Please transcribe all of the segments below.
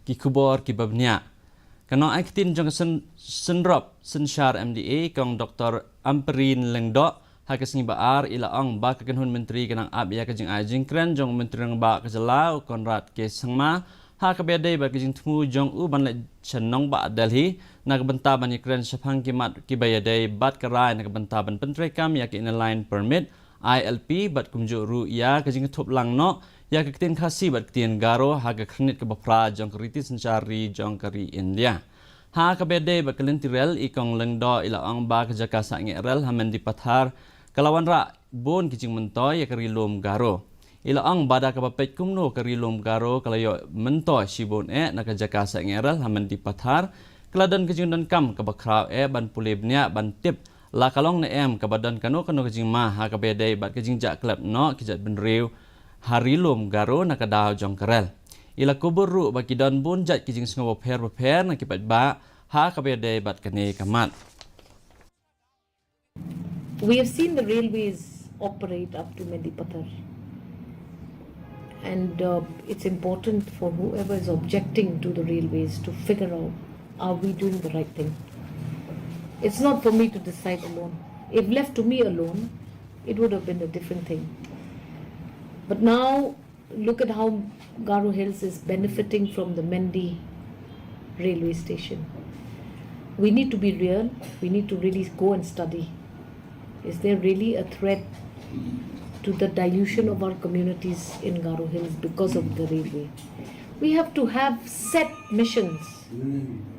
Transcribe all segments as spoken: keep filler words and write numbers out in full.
ki khubor kiba bniah. Ka nongai ktien jong ka syn-, synrop synshar M D A, kong Doktor Ampareen Lyngdoh, ha ka sngi ba ar i la ong ba ka kynhun myntri ka nang ap ïa ka jingai jingkren jong u Myntri Rangbah ka jylla u Conrad K Sangma, ha kaba ïadei bad ka jingthmu jong u ban leit sha nongbah Delhi na ka bynta ban ïakren shaphang ki mat kiba ïadei bad ka rai na ka bynta ban pyntreikam ïa ka Inner Line Permit, I L P, bad kumjuh ruh ïa ka jingthup lang noh ïa ka ktien Khasi bad ktien Garo ha ka khyrnit kaba phra jong ka riti synshar ri jong ka ri India. Ha kaba ïadei bad ka lynti rel, i kong Lyngdoh i la ong ba ka jaka sah ngeh rel ha Mendipathar ka la wanrah bun ki jingmyntoi ïa ka ri lum Garo. I la ong ba da kaba peit kumno ka ri lum Garo ka la ïoh myntoi shibun eh na ka jaka sah ngeh rel ha Mendipathar, ka la don ka jingdonkam kaba khraw eh ban pule bniah ban tip la ka long ne em kaba don kano kano ka jingma ha kaba ïadei bad ka jingjah klet noh ki jait bynriew ha ri lum Garo na ka daw jong ka rel. I la kubur ruh ba ki don bun jait ki jingsngew bapher bapher na ki paidbah ha kaba ïadei bad kane ka mat. We have seen the railways operate up to Mendipathar. And uh, it's important for whoever is objecting to the railways to figure out, are we doing the right thing? It's not for me to decide alone. If left to me alone, it would have been a different thing. But now, look at how Garo Hills is benefiting from the Mendi railway station. We need to be real. We need to really go and study. Is there really a threat to the dilution of our communities in Garo Hills because of the railway? We have to have set missions.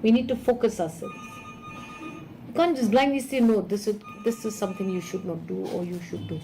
We need to focus ourselves. You can't just blindly say, "No, this is, this is something you should not do or you should do."